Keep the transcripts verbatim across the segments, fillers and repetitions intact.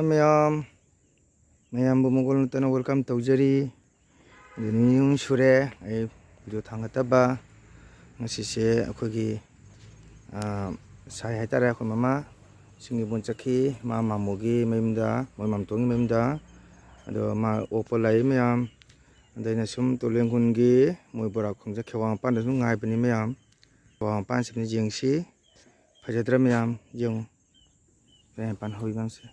ꯃꯌꯥꯝ, ꯃꯌꯥꯝꯕꯨ ꯃꯒꯣꯜ ꯅꯠꯇꯅ welcome ꯇꯧꯖꯔꯤ꯫ ꯑꯗꯨ ꯅꯨꯃꯤꯠ ꯅꯤꯅꯤ ꯁꯨꯔꯦ ꯑꯩ video ꯊꯥꯡꯒꯠꯇꯕ꯫ ꯉꯁꯤꯁꯦ ꯑꯩꯈꯣꯏꯒꯤ, ꯑꯥ, ꯁꯥꯏ ꯍꯥꯏꯇꯥꯔꯦ, ꯑꯩꯈꯣꯏ ꯃꯃꯥ ꯁꯤꯡꯒꯤꯕꯣꯟ ꯆꯠꯈꯤ, ꯃꯥ ꯃꯥꯃꯣꯒꯤ ꯃꯌꯨꯝꯗ, ꯃꯣꯏ ꯃꯥꯝꯇꯣꯟꯒꯤ ꯃꯌꯨꯝꯗ꯫ ꯑꯗꯣ ꯃꯥ ꯑꯣꯛꯄ ꯂꯥꯛꯏ ꯃꯌꯥꯝ꯫ ꯑꯗ ꯑꯩꯅ ꯁꯨꯝ ꯇꯣꯂꯦꯡꯒꯣꯟꯒꯤ ꯃꯣꯏ ꯕꯣꯔꯥ ꯈꯣꯡꯖ ꯈꯦꯋꯥ ꯃꯄꯥꯟꯗ ꯁꯨꯝ ꯉꯥꯏꯕꯅꯤ ꯃꯌꯥꯝ꯫ ꯈꯦꯋꯥ ꯃꯄꯥꯟꯁꯤꯅ ꯌꯦꯡꯁꯤ꯫ ꯐꯖꯗ꯭ꯔꯥ ꯃꯌꯥꯝ? ꯌꯦꯡꯉꯨ꯫ ꯃꯌꯥꯝ ꯄꯥꯟ ꯍꯧꯔꯤꯕ ꯃꯌꯥꯝꯁꯦ꯫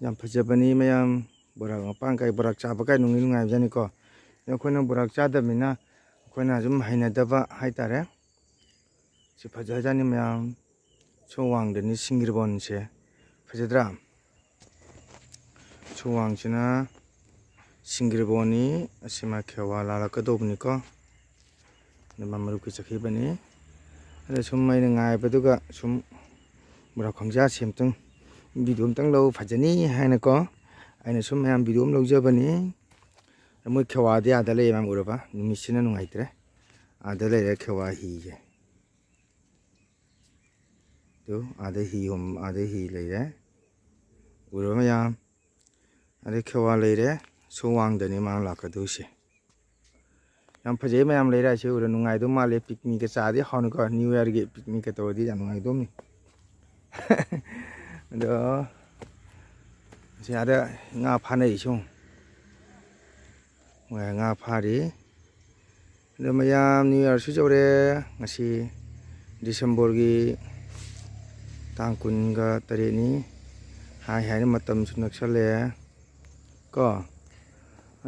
ꯌꯥꯝ ꯐꯖꯕꯅꯤ ꯃꯌꯥꯝ꯫ ꯕꯣꯔꯥꯛ ꯃꯄꯥꯟ ꯀꯥꯏ, ꯕꯣꯔꯥꯛ ꯆꯥꯕ ꯀꯥꯏ ꯅꯨꯡꯗꯤ ꯅꯨꯡꯉꯥꯏꯕꯖꯥꯠꯅꯤꯀꯣ꯫ ꯑꯗꯣ ꯑꯩꯈꯣꯏꯅ ꯕꯣꯔꯥꯛ ꯆꯥꯗꯕꯅꯤꯅ ꯑꯩꯈꯣꯏꯅ ꯁꯨꯝ ꯍꯩꯅꯗꯕ ꯍꯥꯏꯇꯥꯔꯦ꯫ ꯁꯤ ꯐꯖꯖꯥꯠꯅꯤ ꯃꯌꯥꯝ꯫ ꯁꯣ ꯋꯥꯡꯗꯅꯤ ꯁꯤꯡꯒꯤꯔꯕꯣꯟꯁꯦ꯫ ꯐꯖꯗ꯭ꯔꯥ? ꯁꯣ ꯋꯥꯡꯁꯤꯅ ꯁꯤꯡꯒꯤꯔꯕꯣꯟꯅꯤ꯫ ꯑꯁꯤꯃ ꯈꯦꯋꯥ ꯂꯥꯜꯂꯛꯀꯗꯧꯕꯅꯤꯀꯣ꯫ ꯑꯗꯨ ꯃꯥ ꯃꯔꯨꯞꯀꯤ ꯆꯠꯈꯤꯕꯅꯤ꯫ ꯑꯗ ꯁꯨꯝ ꯑꯩꯅ ꯉꯥꯏꯕꯗꯨꯒ ꯁꯨꯝ ꯕꯣꯔꯥ ꯈꯣꯡꯖꯥꯁꯤ ꯑꯝꯇꯪ video ꯑꯝꯇꯪ ꯂꯧ ꯐꯖꯅꯤ ꯍꯥꯏꯅꯀꯣ꯫ ꯑꯩꯅ ꯁꯨꯝ ꯃꯌꯥꯝ video ꯑꯃ ꯂꯧꯖꯕꯅꯤ꯫ ꯃꯣꯏ ꯈꯦꯋꯥꯗꯤ ꯑꯥꯗ ꯂꯩꯌꯦ ꯃꯌꯥꯝ ꯎꯔꯕ? ꯅꯨꯃꯤꯠꯁꯤꯅ ꯅꯨꯡꯉꯥꯏꯇ꯭ꯔꯦ꯫ ꯑꯥꯗ ꯂꯩꯔꯦ ꯈꯦꯋꯥ ꯍꯤꯁꯦ꯫ ꯑꯗꯨ ꯑꯥꯗ ꯍꯤ ꯍꯣꯝ-, ꯑꯥꯗ ꯍꯤ ꯂꯩꯔꯦ꯫ ꯎꯔꯕ ꯃꯌꯥꯝ? ꯑꯗꯩ ꯈꯦꯋꯥ ꯂꯩꯔꯦ꯫ ꯁꯣ ꯋꯥꯡꯗꯅꯤ ꯃꯥꯅ ꯂꯥꯛꯀꯗꯣꯏꯁꯦ꯫ ꯌꯥꯝ ꯐꯖꯩ ꯃꯌꯥꯝ ꯂꯩꯔꯦ꯫ ꯑꯁꯤ ꯎꯔ ꯅꯨꯡꯉꯥꯏꯗꯧ ꯃꯥꯜꯂꯦ꯫ Picnic ꯀ ꯆꯥꯗꯤ ꯍꯥꯎꯅꯤꯀꯣ꯫ New Year ꯒꯤ picnic ꯀ ꯇꯧꯔꯗꯤ ꯌꯥꯝ ꯅꯨꯡꯉꯥꯏꯗꯧꯅꯤ꯫ ꯑꯗꯣ ꯁꯤ ꯑꯥꯗ ꯉꯥ ꯐꯥꯅꯩꯁꯨ꯫ ꯃꯣꯏ ꯉꯥ ꯐꯥꯔꯤ꯫ ꯑꯗꯣ ꯃꯌꯥꯝ New Year ꯁꯨ ꯌꯧꯔꯦ꯫ ꯉꯁꯤ December ꯒꯤ ꯇꯥꯡ ꯀꯨꯟꯒ ꯇꯔꯦꯠꯅꯤ꯫ ꯍꯥꯏ ꯍꯥꯏꯅ ꯃꯇꯝꯁꯨ ꯅꯛꯁꯜꯂꯛꯑꯦ ꯀꯣ꯫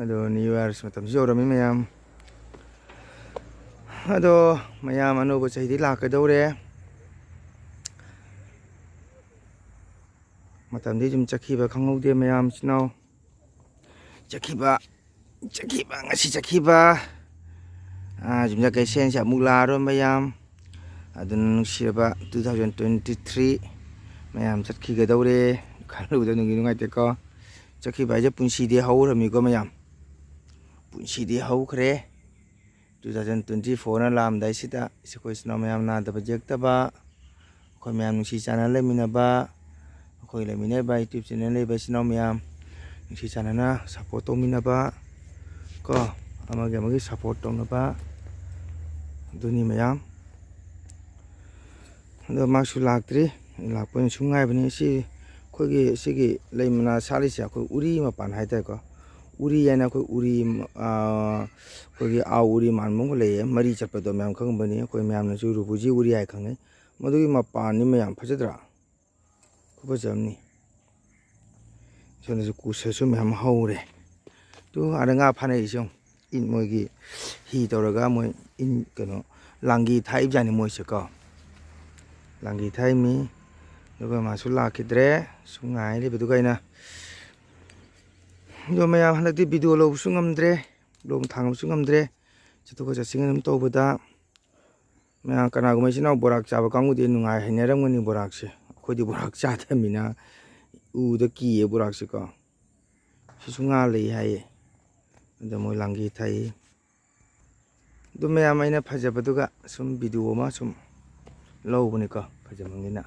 ꯑꯗꯣ New Year ꯃꯇꯝꯁꯨ ꯌꯧꯔꯝꯃꯤ ꯃꯌꯥꯝ꯫ ꯑꯗꯣ ꯃꯌꯥꯝ ꯑꯅꯧꯕ ꯆꯍꯤꯗꯤ ꯂꯥꯛꯀꯗꯧꯔꯦ꯫ ꯃꯇꯝꯗꯤ ꯑꯗꯨꯝ ꯆꯠꯈꯤꯕ ꯈꯪꯍꯧꯗꯦ ꯃꯌꯥꯝ ꯏꯆꯤꯟ ꯏꯅꯥꯎ꯫ ꯆꯠꯈꯤꯕ, ꯆꯠꯈꯤꯕ, ꯉꯁꯤ ꯆꯠꯈꯤꯕ, ꯑꯥ, ꯌꯨꯝꯖꯥ ꯀꯩꯁꯦꯟꯁꯦ ꯑꯃꯨꯛ ꯂꯥꯛꯑꯔꯣꯏ ꯃꯌꯥꯝ꯫ ꯑꯗꯨꯅ ꯅꯨꯡꯁꯤꯔꯕ two thousand twenty three ꯃꯌꯥꯝ ꯆꯠꯈꯤꯒꯗꯧꯔꯦ꯫ ꯈꯜꯂꯨꯕꯗ ꯅꯨꯡꯗꯤ ꯅꯨꯡꯉꯥꯏꯇꯦꯀꯣ꯫ ꯆꯠꯈꯤꯕ ꯍꯥꯏꯁꯦ ꯄꯨꯟꯁꯤꯗꯤ ꯍꯧꯔꯝꯃꯤꯀꯣ ꯃꯌꯥꯝ꯫ ꯄꯨꯟꯁꯤꯗꯤ ꯍꯧꯈ꯭ꯔꯦ꯫ Two thousand twenty four ꯅ ꯂꯥꯛꯑꯝꯗꯥꯏꯁꯤꯗ ꯑꯩꯈꯣꯏ ꯏꯆꯤꯟ ꯏꯅꯥꯎ ꯃꯌꯥꯝ ꯅꯥꯗꯕ ꯌꯦꯛꯇꯕ, ꯑꯩꯈꯣꯏ ꯃꯌꯥꯝ ꯅꯨꯡꯁꯤ ꯆꯥꯟꯅꯅ ꯂꯩꯃꯤꯟꯅꯕ, ꯑꯩꯈꯣꯏ ꯂꯩꯃꯤꯟꯅꯔꯤꯕ YouTube channel ꯂꯩꯕ ꯏꯆꯤꯟ ꯏꯅꯥꯎ ꯃꯌꯥꯝ ꯅꯨꯡꯁꯤ ꯆꯥꯟꯅꯅ support ꯇꯧꯃꯤꯟꯅꯕ ꯀꯣ, ꯑꯃꯒꯤ ꯑꯃꯒꯤ support ꯇꯧꯅꯕ, ꯑꯗꯨꯅꯤ ꯃꯌꯥꯝ꯫ ꯑꯗꯣ ꯃꯥꯁꯨ ꯂꯥꯛꯇ꯭ꯔꯤ, ꯂꯥꯛꯄ ꯑꯣꯏꯅ ꯁꯨꯝ ꯉꯥꯏꯕꯅꯤ꯫ ꯁꯤ ꯑꯩꯈꯣꯏꯒꯤ ꯁꯤꯒꯤ ꯂꯩ ꯃꯅꯥ ꯁꯥꯠꯂꯤꯁꯦ ꯑꯩꯈꯣꯏ ꯎꯔꯤ ꯃꯄꯥꯟ ꯍꯥꯏꯇꯥꯔꯦꯀꯣ꯫ ꯎꯔꯤ ꯍꯥꯏꯅ ꯑꯩꯈꯣꯏ ꯎꯔꯤ, ꯑꯩꯈꯣꯏꯒꯤ ꯑꯥꯎ ꯎꯔꯤ ꯃꯥꯟꯕ ꯑꯃ ꯂꯩꯌꯦ, ꯃꯔꯤ ꯆꯠꯄꯗꯣ ꯃꯌꯥꯝ ꯈꯪꯉꯝꯕꯅꯤ꯫ ꯑꯩꯈꯣꯏ ꯃꯌꯥꯝꯅꯁꯨ ꯔꯨꯕꯨꯖꯤ ꯎꯔꯤ ꯍꯥꯏ ꯈꯪꯅꯩ꯫ ꯃꯗꯨꯒꯤ ꯃꯄꯥꯟꯅꯤ ꯃꯌꯥꯝ, ꯐꯖꯗ꯭ꯔꯥ? ꯈꯨꯐꯖ ꯑꯃꯅꯤ꯫ ꯁꯣꯝꯗꯁꯨ ꯀꯨꯁꯁꯨ ꯃꯌꯥꯝ ꯍꯧꯔꯦ꯫ ꯇꯨ ꯑꯥꯗ ꯉꯥ ꯐꯥꯅꯔꯤꯁꯦ ꯌꯦꯡꯉꯨ꯫ ꯏꯟ ꯃꯣꯏꯒꯤ ꯍꯤ ꯇꯧꯔꯒ ꯃꯣꯏ ꯏꯟ ꯀꯩꯅꯣ ꯂꯥꯡꯒꯤ ꯊꯥꯛꯏꯕꯖꯥꯠꯅꯤ ꯃꯣꯏꯁꯦꯀꯣ꯫ ꯂꯥꯡꯒꯤ ꯊꯥꯛꯏꯃꯤ꯫ ꯑꯗꯨꯒ ꯃꯥꯁꯨ ꯂꯥꯛꯈꯤꯗ꯭ꯔꯦ꯫ ꯁꯨꯝ ꯉꯥꯏ ꯂꯩꯕꯗꯨꯒ ꯑꯩꯅ ꯑꯗꯣ ꯃꯌꯥꯝ ꯍꯟꯗꯛꯇꯤ video ꯂꯧꯕꯁꯨ ꯉꯝꯗ꯭ꯔꯦ, vlog ꯊꯥꯡꯕꯁꯨ ꯉꯝꯗ꯭ꯔꯦ꯫ ꯆꯠꯊꯣꯛꯀ ꯆꯠꯁꯤꯟ ꯑꯗꯨꯝ ꯇꯧꯕꯗ ꯃꯌꯥꯝ ꯀꯅꯥꯒꯨꯝꯕ ꯏꯆꯤꯟ ꯏꯅꯥꯎ ꯕꯣꯔꯥꯛ ꯆꯥꯕ ꯀꯥꯡꯕꯨꯗꯤ ꯅꯨꯡꯉꯥꯏ ꯍꯩꯅꯔꯝꯒꯅꯤ ꯕꯣꯔꯥꯛꯁꯦ꯫ ꯑꯩꯈꯣꯏꯗꯤ ꯕꯣꯔꯥꯛ ꯆꯥꯗꯕꯅꯤꯅ ꯎꯗ ꯀꯤꯌꯦ ꯕꯣꯔꯥꯛꯁꯦꯀꯣ꯫ ꯁꯤꯁꯨ ꯉꯥ ꯂꯩ ꯍꯥꯏꯌꯦ꯫ ꯑꯗꯣ ꯃꯣꯏ ꯂꯥꯡꯒꯤ ꯊꯥꯛꯏ꯫ ꯑꯗꯨ ꯃꯌꯥꯝ ꯑꯩꯅ ꯐꯖꯕꯗꯨꯒ ꯁꯨꯝ video ꯑꯃ ꯁꯨꯝ ꯂꯧꯕꯅꯤꯀꯣ, ꯐꯖꯃꯟꯒꯤꯅ꯫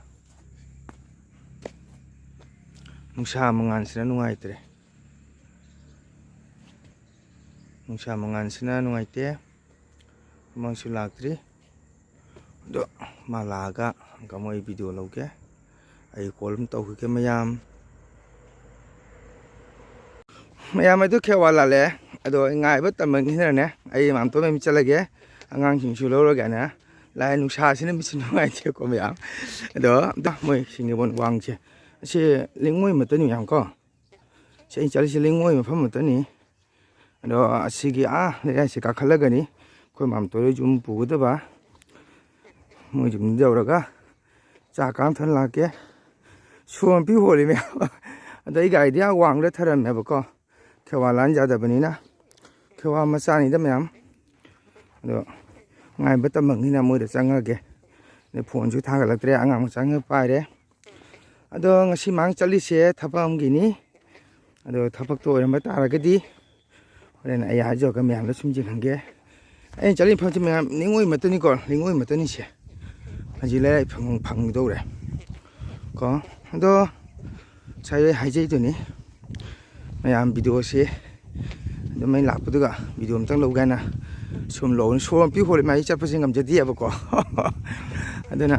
ꯅꯨꯡꯁꯥ ꯃꯉꯥꯜꯁꯤꯅ ꯅꯨꯡꯉꯥꯏꯇ꯭ꯔꯦ꯫ ꯅꯨꯡꯁꯥ ꯃꯉꯥꯜꯁꯤꯅ ꯅꯨꯡꯉꯥꯏꯇꯦ꯫ ꯑꯃꯁꯨ ꯂꯥꯛꯇ꯭ꯔꯤ꯫ ꯑꯗꯣ ꯃꯥ ꯂꯥꯛꯑꯒ ꯑꯃꯨꯛꯀ ꯃꯣꯏ video ꯂꯧꯒꯦ꯫ ꯑꯩ call ꯑꯃ ꯇꯧꯈꯤꯒꯦ ꯃꯌꯥꯝ꯫ ꯃꯌꯥꯝ ꯑꯗꯨ ꯈꯦꯋꯥ ꯂꯥꯜꯂꯦ꯫ ꯑꯗꯣ ꯑꯩ ꯉꯥꯏꯕ ꯇꯝꯕꯅꯤꯅꯅꯦ, ꯑꯩ ꯃꯥꯝꯇꯣꯟ ꯃꯌꯨꯝ ꯆꯠꯂꯒꯦ꯫ ꯑꯉꯥꯡꯁꯤꯡꯁꯨ ꯂꯧꯔꯒꯦꯅ꯫ ꯂꯥꯏ ꯅꯨꯡꯁꯥꯁꯤꯅ ꯃꯤꯠꯁꯤ ꯅꯨꯡꯉꯥꯏꯇꯦꯀꯣ ꯃꯌꯥꯝ꯫ ꯑꯗꯣ ꯑꯝꯇ ꯃꯣꯏ ꯁꯤꯡꯅꯤꯕꯣꯟ ꯋꯥꯡꯁꯦ꯫ ꯑꯁꯤ ꯂꯤꯡꯉꯣꯏ ꯃꯇꯟ ꯃꯌꯥꯝ ꯀꯣ꯫ ꯁꯤ ꯑꯩ ꯆꯠꯂꯤꯁꯦ ꯂꯤꯡꯉꯣꯏ ꯃꯐꯝ ꯑꯃꯇꯅꯤ꯫ ꯑꯗꯣ ꯑꯁꯤꯒꯤ ꯑꯥ ꯂꯩꯔꯥꯏꯁꯦ ꯀꯥꯈꯠꯂꯒꯅꯤ ꯑꯩꯈꯣꯏ ꯃꯥꯝꯇꯣꯟ ꯍꯣꯏ ꯌꯨꯝ ꯄꯨꯒꯗꯕ꯫ ꯃꯣꯏ ꯌꯨꯝꯗ ꯌꯧꯔꯒ ꯆꯥ ꯀꯥꯡ ꯊꯛ ꯂꯥꯛꯀꯦ꯫ ꯁꯣꯝ ꯄꯤ ꯍꯣꯜꯂꯤ ꯃꯌꯥꯝ꯫ ꯑꯗꯣ ꯑꯩ ꯒꯥꯔꯤꯗꯤ ꯑꯥ ꯋꯥꯡꯗ ꯊꯔꯝꯃꯦꯕꯀꯣ꯫ ꯈꯦꯋꯥ ꯂꯥꯟ ꯌꯥꯗꯕꯅꯤꯅ꯫ ꯈꯦꯋꯥ ꯃꯆꯥꯅꯤꯗ ꯃꯌꯥꯝ꯫ ꯑꯗꯣ ꯉꯥꯏꯕ ꯇꯝꯕꯅꯤꯅ ꯃꯣꯏꯗ ꯆꯪꯉꯒꯦ꯫ ꯑꯗꯩ phoneꯁꯨ ꯊꯥꯒꯠꯂꯛꯇ꯭ꯔꯦ, ꯑꯉꯥꯡ ꯃꯆꯥ ꯉꯥꯛ ꯄꯥꯏꯔꯦ꯫ ꯑꯗꯣ ꯉꯁꯤ ꯃꯥꯡ ꯆꯠꯂꯤꯁꯦ ꯊꯕꯛ ꯑꯃꯒꯤꯅꯤ꯫ ꯑꯗꯣ ꯊꯕꯛꯇꯣ ꯑꯣꯏꯔꯝꯕ ꯇꯥꯔꯒꯗꯤ ꯍꯣꯔꯦꯟ ꯑꯩ ꯑꯥ ꯌꯧꯔꯒ ꯃꯌꯥꯝꯗ ꯁꯨꯝ ꯌꯦꯡꯍꯟꯒꯦ꯫ ꯑꯩꯅ ꯆꯠꯂꯤ ꯃꯐꯝꯁꯦ ꯃꯌꯥꯝ ꯂꯤꯡꯉꯣꯏ ꯃꯇꯅꯤꯀꯣ, ꯂꯤꯡꯉꯣꯏ ꯃꯇꯅꯤꯁꯦ꯫ ꯍꯧꯖꯤꯛ ꯂꯩꯔꯥꯏ ꯐꯪ-, ꯐꯪꯒꯗꯧꯔꯦ ꯀꯣ꯫ ꯑꯗꯣ ꯉꯁꯥꯏ ꯑꯩ ꯍꯥꯏꯖꯩꯗꯨꯅꯤ, ꯃꯌꯥꯝ ꯚꯤꯗꯤꯑꯣꯁꯦ ꯑꯗꯨꯝ ꯑꯩ ꯂꯥꯛꯄꯗꯨꯒ ꯚꯤꯗꯤꯑꯣ ꯑꯝꯇꯪ ꯂꯧꯒꯦ ꯍꯥꯏꯅ ꯁꯨꯝ ꯂꯧꯕꯅꯤ꯫ ꯁꯣꯔ ꯑꯝꯄꯤ ꯍꯣꯜꯂꯤ, ꯃꯥꯏ ꯆꯠꯄꯁꯦ ꯉꯝꯖꯗꯦꯕꯀꯣ꯫ ꯑꯗꯨꯅ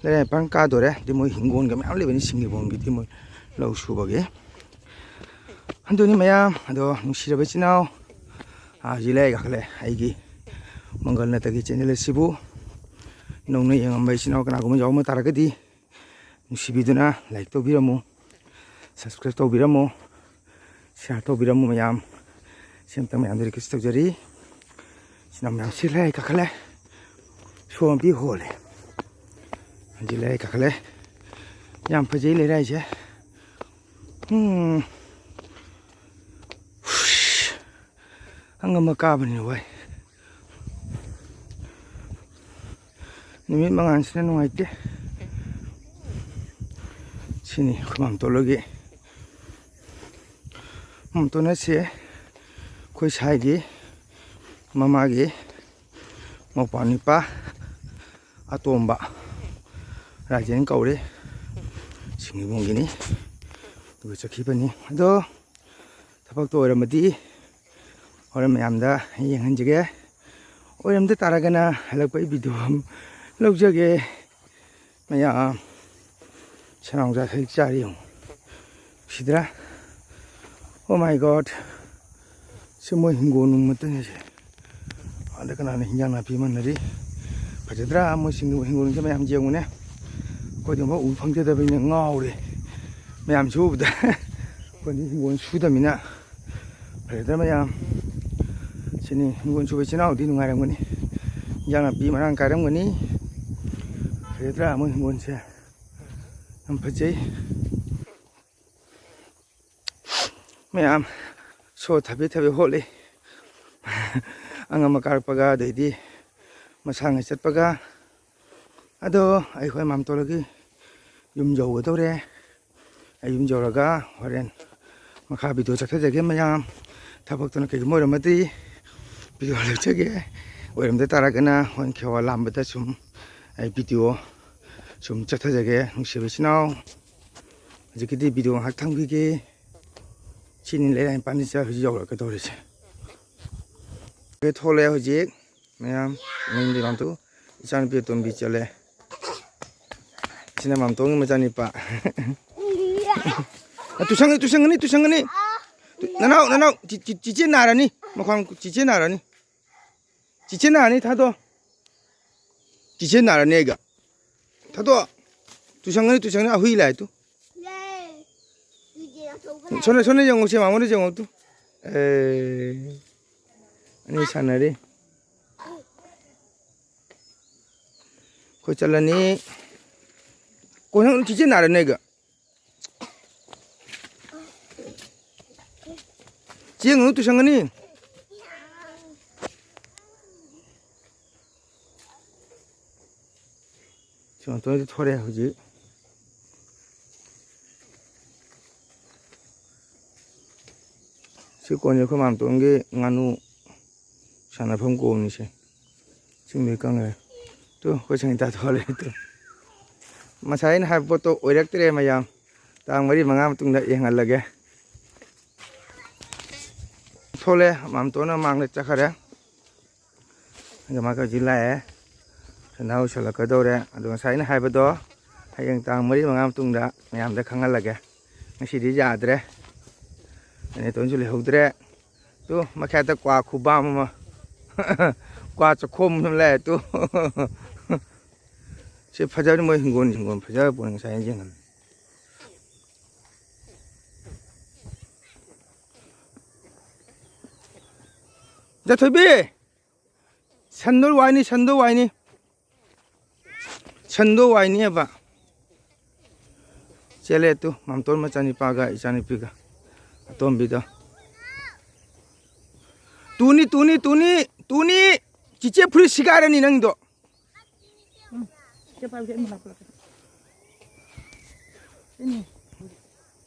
ꯂꯩꯔꯥꯏ ꯃꯄꯥꯟ ꯀꯥꯗꯣꯔꯦ꯫ ꯑꯗꯨ ꯃꯣꯏ ꯍꯤꯡꯒꯣꯜꯒ ꯃꯌꯥꯝ ꯂꯩꯕꯅꯤ, ꯁꯤꯡꯒꯤꯕꯣꯟꯒꯤꯗꯤ ꯃꯣꯏ ꯂꯧ ꯁꯨꯕꯒꯤ꯫ ꯑꯗꯨꯅꯤ ꯃꯌꯥꯝ꯫ ꯑꯗꯣ ꯅꯨꯡꯁꯤꯔꯕ ꯏꯆꯤꯟ ꯏꯅꯥꯎ, ꯑꯥ, ꯍꯧꯖꯤꯛ ꯂꯩꯔꯥꯏ ꯀꯥꯈꯠꯂꯦ꯫ ꯑꯩꯒꯤ ꯃꯪꯒꯜ ꯅꯠꯇꯒꯤ ꯆꯦꯅꯦꯜ ꯑꯁꯤꯕꯨ ꯅꯧꯅ ꯌꯦꯡꯉꯝꯕ ꯏꯆꯤꯟ ꯏꯅꯥꯎ ꯀꯅꯥꯒꯨꯝꯕ ꯌꯥꯎꯔꯝꯕ ꯇꯥꯔꯒꯗꯤ, ꯅꯨꯡꯁꯤꯕꯤꯗꯨꯅ ꯂꯥꯏꯛ ꯇꯧꯕꯤꯔꯝꯃꯨ, ꯁꯕꯁꯀ꯭ꯔꯥꯏꯕ ꯇꯧꯕꯤꯔꯝꯃꯨ, ꯁꯤꯌꯥꯔ ꯇꯧꯕꯤꯔꯝꯃꯨ ꯃꯌꯥꯝ꯫ ꯁꯤ ꯑꯝꯇꯪ ꯃꯌꯥꯝꯗ ꯔꯤꯀ꯭ꯋꯦꯁ ꯇꯧꯖꯔꯤ꯫ ꯁꯤꯅ ꯃꯌꯥꯝ ꯁꯤ ꯂꯩꯔꯥꯏ ꯀꯥꯈꯠꯂꯦ, ꯁꯣꯝ ꯄꯤ ꯍꯣꯜꯂꯦ꯫ ꯍꯧꯖꯤꯛ ꯂꯩꯔꯥꯏ ꯀꯥꯈꯠꯂꯦ꯫ ꯌꯥꯝ ꯐꯖꯩ ꯂꯩꯔꯥꯏꯁꯦ꯫ ꯎꯝ꯫ ꯑꯉꯝꯕ ꯀꯥꯕꯅꯤꯅ ꯋꯥꯏ꯫ ꯅꯨꯃꯤꯠ ꯃꯉꯥꯜꯁꯤꯅ ꯅꯨꯡꯉꯥꯏꯇꯦ꯫ ꯁꯤꯅꯤ ꯑꯩꯈꯣꯏ ꯃꯥꯝꯇꯣꯟ ꯍꯣꯏꯒꯤ꯫ ꯃꯥꯝꯇꯣꯟ ꯑꯁꯦ ꯑꯩꯈꯣꯏ ꯁꯥꯏꯒꯤ ꯃꯃꯥꯒꯤ ꯃꯧꯄ꯭ꯋꯥ ꯅꯨꯄꯥ ꯑꯇꯣꯝꯕ ꯔꯥꯖꯦꯟ ꯀꯧꯔꯦ꯫ ꯁꯤꯡꯖꯃꯩꯒꯤꯅꯤ꯫ ꯑꯗꯨꯒ ꯆꯠꯈꯤꯕꯅꯤ꯫ ꯑꯗꯣ ꯊꯕꯛꯇꯣ ꯑꯣꯏꯔꯝꯃꯗꯤ ꯍꯣꯔꯦꯟ ꯃꯌꯥꯝꯗ ꯌꯦꯡꯍꯟꯖꯒꯦ꯫ ꯑꯣꯏꯔꯝꯗ ꯇꯥꯔꯒꯅ ꯍꯜꯂꯛꯄꯒꯤ ꯚꯤꯗꯤꯑꯣ ꯑꯃ ꯂꯧꯖꯒꯦ꯫ ꯃꯌꯥꯝ ꯁꯅꯥꯎꯖꯥ ꯁꯖꯤꯛ ꯆꯥꯔꯤ ꯌꯦꯡꯉꯨ꯫ ꯁꯤꯗ꯭ꯔꯥ? Oh my God! ꯁꯤ ꯃꯣꯏ ꯍꯤꯡꯒꯣꯜ ꯅꯨꯡ ꯃꯇꯅꯤꯁꯦ꯫ ꯑꯗ ꯀꯅꯥꯅ ꯍꯤꯟꯖꯥꯡ ꯅꯥꯄꯤ ꯃꯟꯅꯔꯤ? ꯐꯖꯗ꯭ꯔꯥ? ꯃꯣꯏ ꯁꯤꯡ-, ꯍꯤꯡꯒꯣꯜꯁꯦ ꯃꯌꯥꯝ ꯌꯦꯡꯉꯨꯅꯦ꯫ ꯑꯩꯈꯣꯏꯗꯤ ꯑꯃꯨꯛ ꯎ ꯐꯪꯖꯗꯕꯅꯤꯅ ꯉꯥꯎꯔꯦ꯫ ꯃꯌꯥꯝ ꯁꯨꯕꯗ꯫ ꯑꯩꯈꯣꯏꯗꯤ ꯍꯤꯡꯒꯣꯜ ꯁꯨꯗꯕꯅꯤꯅ꯫ ꯐꯖꯗ꯭ꯔꯥ ꯃꯌꯥꯝ? ꯁꯤꯅꯤ ꯍꯤꯡꯒꯣꯜ ꯁꯨꯕ ꯏꯆꯤꯟ ꯏꯅꯥꯎꯗꯤ ꯅꯨꯡꯉꯥꯏꯔꯝꯒꯅꯤ꯫ ꯍꯤꯟꯖꯥꯡ ꯅꯥꯄꯤ ꯃꯔꯥꯡ ꯀꯥꯏꯔꯝꯒꯅꯤ꯫ ꯐꯖꯗ꯭ꯔꯥ ꯃꯣꯏ ꯍꯤꯡꯒꯣꯜꯁꯦ? ꯌꯥꯝ ꯐꯖꯩ꯫ ꯃꯌꯥꯝ ꯁꯣ ꯊꯕꯦ ꯊꯕꯦ ꯍꯣꯠꯂꯤ꯫ ꯑꯉꯝꯕ ꯀꯥꯔꯛꯄꯒ, ꯑꯗꯩꯗꯤ ꯃꯁꯥꯡꯅ ꯆꯠꯄꯒ꯫ ꯑꯗꯣ ꯑꯩꯈꯣꯏ ꯃꯥꯝꯇꯣꯟꯒꯤ ꯌꯨꯝ ꯌꯧꯒꯗꯧꯔꯦ꯫ ꯑꯩ ꯌꯨꯝ ꯌꯧꯔꯒ ꯍꯣꯔꯦꯟ ꯃꯈꯥ ꯚꯤꯗꯤꯑꯣ ꯆꯠꯊꯖꯒꯦ ꯃꯌꯥꯝ꯫ ꯊꯕꯛꯇꯨꯅ ꯀꯩꯒꯨꯝꯕ ꯑꯣꯏꯔꯝꯃꯗꯤ ꯚꯤꯗꯤꯑꯣ ꯍꯜꯂꯛꯆꯒꯦ꯫ ꯑꯣꯏꯔꯝꯗ ꯇꯥꯔꯒꯅ ꯍꯣꯔꯦꯟ ꯈꯦꯋꯥ ꯂꯥꯝꯕꯗ ꯁꯨꯝ ꯑꯩ ꯚꯤꯗꯤꯑꯣ ꯁꯨꯝ ꯆꯠꯊꯖꯒꯦ, ꯅꯨꯡꯁꯤꯕ ꯏꯆꯤꯟ ꯏꯅꯥꯎ꯫ ꯍꯧꯖꯤꯛꯀꯤꯗꯤ ꯚꯤꯗꯤꯑꯣ ꯉꯥꯏꯍꯥꯛ ꯊꯝꯈꯤꯒꯦ꯫ ꯁꯤꯅꯤ ꯂꯩꯔꯥꯏ ꯅꯤꯄꯥꯟꯗꯤ ꯆꯠ-, ꯍꯧꯖꯤꯛ ꯌꯧꯔꯛꯀꯗꯧꯔꯤꯁꯦ꯫ ꯑꯩ ꯊꯣꯛꯂꯛꯑꯦ ꯍꯧꯖꯤꯛ꯫ ꯃꯌꯥꯝ ꯃꯌꯨꯝꯗ ꯃꯥꯝꯇꯣꯟ, ꯏꯆꯥꯅꯨꯄꯤ ꯑꯇꯣꯝꯕꯤ ꯆꯠꯂꯦ꯫ ꯁꯤꯅ ꯃꯥꯝꯇꯣꯟꯒꯤ ꯃꯆꯥꯅꯤꯄꯥ꯫ ꯑ, ꯇꯨꯁꯟꯒꯅꯤ, ꯇꯨꯁꯟꯒꯅꯤ, ꯇꯨꯁꯟꯒꯅꯤ꯫ ꯅꯅꯥꯎ, ꯅꯅꯥꯎ, ꯆꯤ-, ꯆꯤ-, ꯆꯤꯆꯦ ꯅꯥꯔꯅꯤ꯫ ꯃꯈ꯭ꯋꯥꯡ ꯆꯤꯆꯦ ꯅꯥꯔꯅꯤ꯫ ꯆꯤꯆꯦ ꯅꯥꯔꯅꯤ, ꯊꯥꯗꯣ꯫ ꯆꯤꯆꯦ ꯅꯥꯔꯅꯤ ꯑꯩꯒ꯫ ꯊꯥꯗꯣ꯫ ꯇꯨꯁꯟꯒꯅꯤ, ꯇꯨꯁꯟꯒꯅꯤ, ꯑꯍꯨꯏ ꯂꯥꯛꯑꯦ ꯇꯨ꯫ ꯁꯣꯝꯗ, ꯁꯣꯝꯗ ꯌꯦꯡꯉꯨꯁꯦ, ꯃꯥꯃꯣꯅ ꯌꯦꯡꯉꯨ ꯇꯨ꯫ ꯑꯦ, ꯑꯅꯤ ꯁꯥꯟꯅꯔꯤ꯫ ꯑꯩꯈꯣꯏ ꯆꯠꯂꯅꯤ꯫ ꯀꯣꯟꯁꯪ ꯆꯤꯆꯦ ꯅꯥꯔꯅꯤ ꯑꯩꯒ꯫ ꯆꯦꯡꯒꯅꯨ, ꯇꯨꯁꯟꯒꯅꯤ꯫ ꯁꯤ ꯃꯥꯝꯇꯣꯟꯗꯤ ꯊꯣꯔꯛꯑꯦ ꯍꯧꯖꯤꯛ꯫ ꯁꯤ ꯀꯣꯟꯁꯦ ꯑꯩꯈꯣꯏ ꯃꯥꯝꯇꯣꯟꯒꯤ ꯉꯥꯅꯨ ꯁꯥꯟꯅꯐꯝ ꯀꯣꯝꯅꯤꯁꯦ꯫ ꯏꯁꯤꯡ ꯂꯣꯏ ꯀꯪꯈ꯭ꯔꯦ꯫ ꯇꯨ, ꯑꯩꯈꯣꯏ ꯁꯪꯒꯤꯇꯥ ꯊꯣꯛꯂꯛꯑꯦ ꯇꯨ꯫ ꯉꯁꯥꯏ ꯑꯩꯅ ꯍꯥꯏꯕ ꯄꯣꯠꯇꯣ ꯑꯣꯏꯔꯛꯇ꯭ꯔꯦ ꯃꯌꯥꯝ꯫ ꯇꯥꯡ ꯃꯔꯤ ꯃꯉꯥ ꯃꯇꯨꯡꯗ ꯌꯦꯡꯍꯜꯂꯒꯦ꯫ ꯊꯣꯛꯂꯛꯑꯦ, ꯃꯥꯝꯇꯣꯟꯅ ꯃꯥꯡꯗ ꯆꯠꯈ꯭ꯔꯦ꯫ ꯑꯗ ꯃꯥ ꯍꯧꯖꯤꯛ ꯂꯥꯛꯑꯦ꯫ ꯁꯟꯗꯥ ꯑꯣꯏꯁꯜꯂꯛꯀꯗꯧꯔꯦ꯫ ꯑꯗꯣ ꯉꯁꯥꯏ ꯑꯩꯅ ꯍꯥꯏꯕꯗꯣ ꯍꯌꯦꯡ ꯇꯥꯡ ꯃꯔꯤ ꯃꯉꯥ ꯃꯇꯨꯡꯗ ꯃꯌꯥꯝꯗ ꯈꯪꯍꯜꯂꯒꯦ꯫ ꯉꯁꯤꯗꯤ ꯌꯥꯗ꯭ꯔꯦ꯫ ꯅꯦꯇꯣꯟꯁꯨ ꯂꯩꯍꯧꯗ꯭ꯔꯦ꯫ ꯇꯨ, ꯃꯈꯥꯗ ꯀ꯭ꯋꯥ ꯈꯨꯕꯥꯝ ꯑꯃ꯫ ꯀ꯭ꯋꯥ ꯆꯥꯛꯈꯣꯝ ꯑꯃ ꯂꯩ ꯇꯨ꯫ ꯁꯤ ꯐꯖꯕꯅꯤ, ꯃꯣꯏ ꯍꯤꯡꯒꯣꯜ, ꯍꯤꯡꯒꯣꯜ ꯐꯖꯕ ꯄꯣꯠꯅꯤ, ꯉꯁꯥꯏ ꯑꯩꯅ ꯌꯦꯡꯍꯟꯕꯅꯤ꯫ ꯏꯆꯥꯊꯣꯏꯕꯤ! ꯁꯟꯗꯣ ꯋꯥꯏꯅꯤ, ꯁꯟꯗꯣ ꯋꯥꯏꯅꯤ꯫ ꯁꯟꯗꯣ ꯋꯥꯏꯅꯦꯕ꯫ ꯆꯦꯜꯂꯦ ꯇꯨ, ꯃꯥꯝꯇꯣꯟ ꯃꯆꯥꯅꯤꯄꯥꯒ ꯏꯆꯥꯅꯨꯄꯤꯒ ꯑꯇꯣꯝꯕꯤꯗꯣ꯫ ꯇꯨꯅꯤ, ꯇꯨꯅꯤ, ꯇꯨꯅꯤ, ꯇꯨꯅꯤ꯫ ꯆꯤꯆꯦ ꯐꯨꯔꯤꯠ ꯁꯤꯒꯥꯏꯔꯅꯤ ꯅꯪꯗꯣ꯫ ꯎꯝ, ꯆꯦ ꯄꯥꯏꯕꯁꯦ ꯑꯩ ꯃꯅꯥꯛꯇ ꯂꯥꯛꯀꯦ꯫ ꯏꯅꯦ,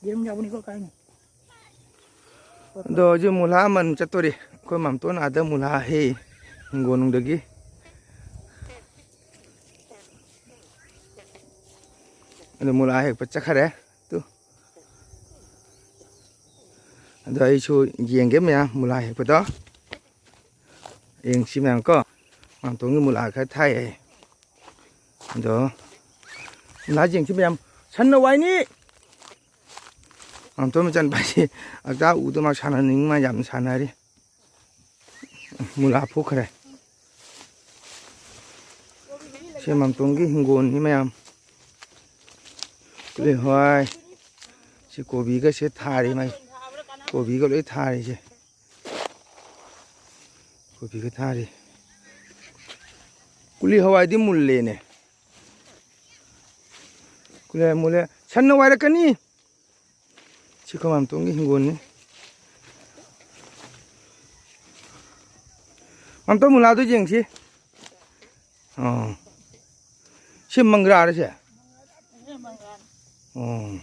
ꯌꯦꯔꯨꯝ ꯌꯥꯎꯕꯅꯤꯀꯣ, ꯀꯥꯏꯅꯣ? ꯑꯗꯣ ꯍꯧꯖꯤꯛ ꯃꯨꯂꯥ ꯑꯃꯟ ꯆꯠꯇꯣꯔꯤ꯫ ꯑꯩꯈꯣꯏ ꯃꯥꯝꯇꯣꯟ ꯑꯥꯗ ꯃꯨꯂꯥ ꯍꯦꯛꯏ ꯍꯤꯡꯒꯣꯜꯅꯨꯡꯗꯒꯤ꯫ ꯑꯗꯨ ꯃꯨꯂꯥ ꯍꯦꯛꯄ ꯆꯠꯈꯔꯦ꯫ ꯇꯨ꯫ ꯑꯗꯣ ꯑꯩꯁꯨ ꯌꯦꯡꯒꯦ ꯃꯌꯥꯝ, ꯃꯨꯂꯥ ꯍꯦꯛꯄꯗꯣ꯫ ꯌꯦꯡꯁꯤ ꯃꯌꯥꯝ ꯀꯣ꯫ ꯃꯥꯝꯇꯣꯟꯒꯤ ꯃꯨꯂꯥ ꯈꯔ ꯊꯥꯏ ꯑꯩ꯫ ꯑꯗꯣ ꯃꯨꯂꯥ ꯌꯦꯡꯁꯤ ꯃꯌꯥꯝ꯫ ꯁꯟꯅ ꯋꯥꯏꯅꯤ꯫ ꯃꯥꯝꯇꯣꯟ ꯃꯆꯥꯅꯨꯄꯥꯁꯤ ꯑꯛꯇꯥ ꯎꯗ ꯃꯥ ꯁꯥꯟꯅꯅꯤꯡ ꯃꯥ ꯌꯥꯝꯅ ꯁꯥꯟꯅꯔꯤ꯫ ꯃꯨꯂꯥ ꯐꯨꯈ꯭ꯔꯦ꯫ ꯁꯤ ꯃꯥꯝꯇꯣꯟꯒꯤ ꯍꯤꯡꯒꯣꯜꯅꯤ ꯃꯌꯥꯝ꯫ ꯀꯨꯂꯤ ꯍꯋꯥꯏ꯫ ꯁꯤ ꯀꯣꯕꯤꯒꯁꯦ ꯊꯥꯔꯤ ꯃꯥꯏ꯫ ꯀꯣꯕꯤꯒ ꯂꯣꯏ ꯊꯥꯔꯤꯁꯦ꯫ ꯀꯣꯕꯤꯒ ꯊꯥꯔꯤ꯫ ꯀꯨꯂꯤ ꯍꯋꯥꯏꯗꯤ ꯃꯨꯜꯂꯦꯅꯦ꯫ ꯀꯨꯂꯤ ꯍꯋꯥꯏ ꯃꯨꯜꯂꯦ꯫ ꯁꯟꯅ ꯋꯥꯏꯔꯛꯀꯅꯤ꯫ ꯁꯤ ꯑꯩꯈꯣꯏ ꯃꯥꯝꯇꯣꯟꯒꯤ ꯍꯤꯡꯒꯣꯜꯅꯤ꯫ ꯃꯥꯝꯇꯣꯟ ꯃꯨꯂꯥꯗꯣ ꯌꯦꯡꯁꯤ꯫ ꯑꯣ꯫ ꯁꯤ ꯃꯪꯒ꯭ꯔꯥꯔ ꯁꯦ? ꯑꯣ꯫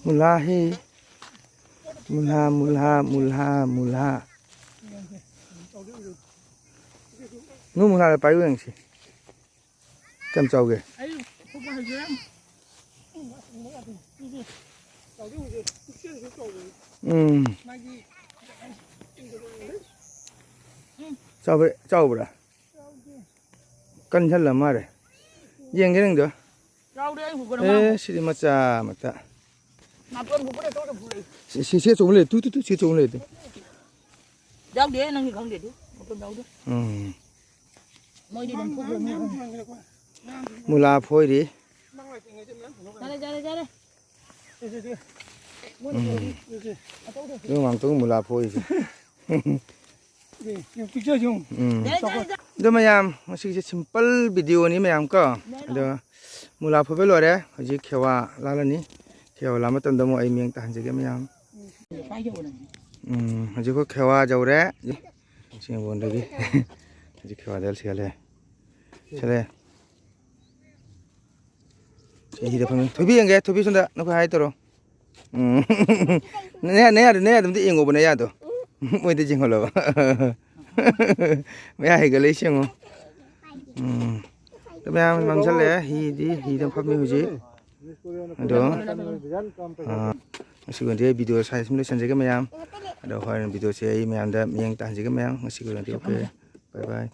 ꯃꯨꯂꯥ ꯍꯦ꯫ ꯃꯨꯂꯥ, ꯃꯨꯂꯥ, ꯃꯨꯂꯥ, ꯃꯨꯂꯥ꯫ ꯅꯨ ꯃꯨꯂꯥꯗ ꯄꯥꯏꯌꯨ ꯌꯦꯡꯁꯤ꯫ ꯀꯌꯥꯝ ꯆꯥꯎꯒꯦ? ꯎꯝ꯫ ꯆꯥꯎꯕ꯭ꯔꯥ? ꯆꯥꯎꯕ꯭ꯔꯥ? ꯀꯟꯁꯜꯂ ꯃꯥꯜꯂꯦ꯫ ꯌꯦꯡꯒꯦ ꯅꯪꯗꯣ꯫ ꯆꯥꯎꯗꯦ, ꯑꯩ ꯍꯨꯒꯠꯂ ꯑꯦ, ꯃꯥꯜꯂꯦ꯫ ꯁꯤꯗꯤ ꯃꯆꯥ ꯑꯃꯇ꯫ ꯅꯥꯇꯣꯟ ꯍꯨꯒꯠꯂꯦ, ꯇꯧꯗ ꯐꯨꯜꯂꯦ꯫ ꯁꯤ, ꯁꯤ, ꯁꯤ ꯑꯆꯧꯕ ꯂꯩ꯫ ꯇꯨ, ꯇꯨ, ꯇꯨ, ꯁꯤ ꯑꯆꯧꯕ ꯂꯩ꯫ ꯇꯨ꯫ ꯌꯥꯎꯗꯦ, ꯅꯪꯗꯤ ꯈꯪꯗꯦ, ꯇꯨ꯫ ꯃꯥꯇꯣꯟ ꯌꯥꯎꯗꯦ꯫ ꯎꯝ꯫ ꯃꯣꯏꯗꯤ ꯑꯗꯨꯝ ꯐꯨꯒꯠꯂꯝꯅꯤ꯫ ꯃꯨꯂꯥ ꯐꯣꯏꯔꯤ꯫ ꯌꯥꯔꯦ, ꯌꯥꯔꯦ, ꯌꯥꯔꯦ꯫ ꯎꯝ꯫ ꯑꯗꯨ ꯉꯥꯛꯇꯪ ꯃꯨꯂꯥ ꯐꯣꯏꯁꯦ꯫ ꯎꯝ꯫ ꯑꯗꯣ ꯃꯌꯥꯝ, ꯉꯁꯤꯒꯤꯁꯦ simple video ꯅꯤ ꯃꯌꯥꯝ ꯀꯣ꯫ ꯑꯗꯣ ꯃꯨꯂꯥ ꯐꯣꯏꯕ ꯂꯣꯏꯔꯦ꯫ ꯍꯧꯖꯤꯛ ꯈꯦꯋꯥ ꯂꯥꯜꯂꯅꯤ꯫ ꯈꯦꯋꯥ ꯂꯥꯟ ꯃꯇꯝꯗ ꯑꯃꯨꯛ ꯑꯩ ꯃꯤꯡ ꯇꯥꯍꯟꯖꯒꯦ ꯃꯌꯥꯝ꯫ ꯎꯝ, ꯍꯧꯖꯤꯛ ꯑꯩꯈꯣꯏ ꯈꯦꯋꯥ ꯌꯧꯔꯦ꯫ ꯁꯤ ꯍꯤꯡꯒꯣꯜꯗꯒꯤ꯫ ꯍꯧꯖꯤꯛ ꯈꯦꯋꯥꯗ ꯁꯤꯍꯜꯂꯦ꯫ ꯁꯤꯍꯜꯂꯦ꯫ ꯁꯤ ꯍꯤꯗ ꯐꯝꯃꯤ꯫ ꯊꯣꯏꯕꯤ ꯌꯦꯡꯒꯦ, ꯊꯣꯏꯕꯤ ꯁꯣꯝꯗ ꯅꯈꯣꯏ ꯍꯥꯏ ꯇꯧꯔꯣ꯫ ꯎꯝ꯫ ꯅꯌꯥ-, ꯅꯌꯥꯗꯣ, ꯅꯌꯥꯗꯣ ꯑꯝꯇ ꯌꯦꯡꯉꯣꯕ, ꯅꯌꯥꯗꯣ꯫ ꯃꯣꯏꯗ ꯌꯦꯡꯍꯜꯂꯣꯕ꯫ ꯃꯌꯥ ꯍꯤꯒꯠꯂꯛꯏꯁꯦ ꯌꯦꯡꯉꯣ꯫ ꯎꯝ꯫ ꯑꯗꯣ ꯃꯌꯥꯝ ꯃꯝꯁꯜꯂꯛꯑꯦ꯫ ꯍꯤꯗꯤ, ꯍꯤꯗ ꯐꯝꯃꯤ ꯍꯧꯖꯤꯛ꯫ ꯑꯗꯣ, ꯑꯥ, ꯉꯁꯤꯒꯤ ꯑꯣꯏꯅꯗꯤ ꯑꯩ video ꯁ꯭ꯋꯥꯏꯗ ꯁꯨꯝ ꯂꯣꯏꯁꯟꯖꯒꯦ ꯃꯌꯥꯝ꯫ ꯑꯗꯣ ꯍꯣꯔꯦꯟ videoꯁꯦ ꯑꯩ ꯃꯌꯥꯝꯗ ꯃꯤꯠꯌꯦꯡ ꯇꯥꯍꯟꯖꯒꯦ ꯃꯌꯥꯝ꯫ ꯉꯁꯤꯒꯤ ꯑꯣꯏꯅꯗꯤ okay꯫ Bye bye꯫